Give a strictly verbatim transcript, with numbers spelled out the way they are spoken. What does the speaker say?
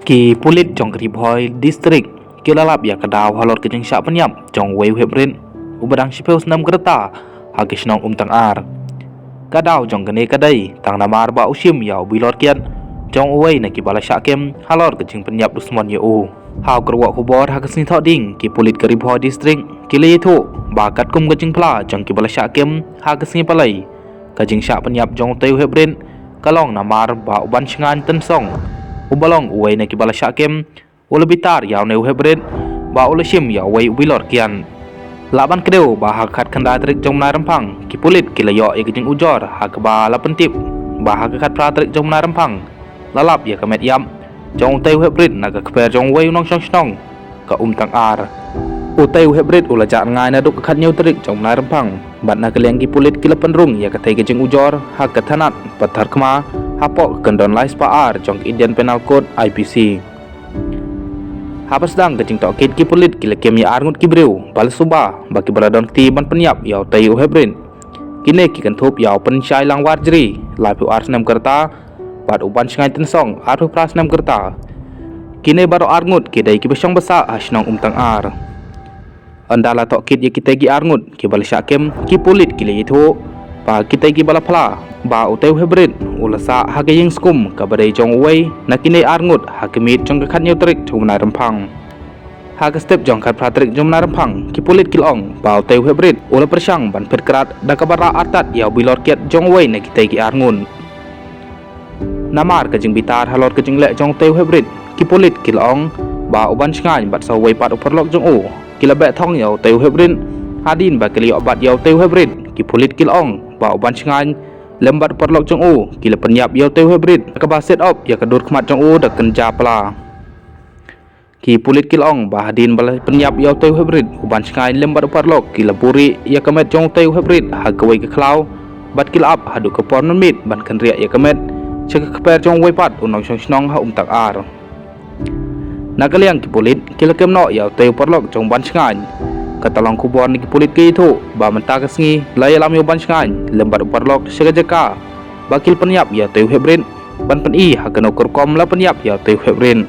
Ki pulit jong ka Ri Bhoi District ki la lap ïa ka daw halor ka jingshah pynïap jong uwei u heprit uba dang shiphew snem ka rta ha ka shnong Umtang Ar. Ka daw jong kane ka dei tang namar ba u shim ïa u bilor kiad jong uwei na kiba la shah kem halor ka jingpynïap dusmon ïa u. Ha u kyrwoh khubor ha ka sngi Thohdieng, ki pulit ka Ri Bhoi District ki la ïathuh ba katkum ka jingphla jong kiba la shah kem ha ka sngi Palei, ka jingshah pynïap jong utei u heprit ka long namar ba u Banshngaiñ Tynsong, uba long uwei na kiba la shah kem, u la bitar ïa une u heprit ba u la shim ïa uwei u bilor kiad. Lah ban kdew ba ha ka khatkhyndai tarik jong u bnai Rymphang, ki pulit ki la ïoh ïa ka jingujor ha kaba la pyntip ba ha ka khatphra tarik jong u bnai Rymphang la lap ïa ka met ïap jong utei u heprit na ka kper jong uwei u nongshong shnong ka Umtang Ar. Utei u heprit u la jah rngai naduh ka khathynñiew tarik jong u bnai Rymphang, bad na ka liang ki pulit ki la pynrung ïa katei ka jingujor ha ka thanat Patharkhma hapoh ka kyndon lai spah ar jong ka Indian Penal Code, I P C. Haba sdang ka jingtohkit, ki pulit ki la kem ïa arngut ki briew ba la suba ba kiba la don kti ban pynïap ïa utei u heprit. Kine ki kynthup ïa u Pynshai Langwar Jri, laiphew ar snem ka rta, bad u Banshngaiñ Tynsong, arphew phra snem ka rta. Kine baroh arngut ki dei kiba shong ba sah ha shnong Umtang Ar. Ynda la tohkit ïa kitei ki arngut kiba la shah kem, ki pulit ki la ïathuh ba kitei kiba la phla ba utei u heprit u la sah ha ka ïing skum kaba dei jong uwei na kine arngut ha ka miet jong ka khathynñiew tarik jong u bnai Rymphang. Ha ka step jong ka khatphra tarik jong u bnai Rymphang, ki pulit ki la ong ba utei u heprit u la pyrshang ban phet krad da kaba rah artat ïa u bilor kiad jong uwei na kitei ki arngut. Namar ka jingbitar halor ka jingleh jong utei u heprit, ki pulit ki la ong ba u Banshngaiñ bad sa uwei pat u paralok jong u ki la beh thong ïa utei u heprit. Hadien ba ki la ïoh bat ïa utei u heprit, ki pulit ki la ong ba u Banshngaiñ lem bad u paralok jong u ki la pynïap ïa utei u heprit, kaba set op ïa ka dur khmat jong u da ka kynja pla. Ki pulit ki la ong ba hadien ba la pynïap ïa utei u heprit, u Banshngaiñ lem bad u paralok ki la buhrieh ïa ka met jong utei u heprit ha kawei ka khlaw, bad ki la ap haduh ka por mynmiet ban kynriah ïa ka met sha ka kper jong uwei pat u nongshong shnong ha Umtang Ar. Na ka liang ki pulit ki la kem noh ïa utei u paralok jong u Banshngaiñ. Kata long khubor na ki pulit ki ïathuh ba mynta ka sngi la ïalam ïa u Banshngaiñ lem bad u paralok sha ka jaka ba ki la pynïap ïa utei u heprit, ban pyni ha kano ka rukom la pynïap ïa utei u heprit.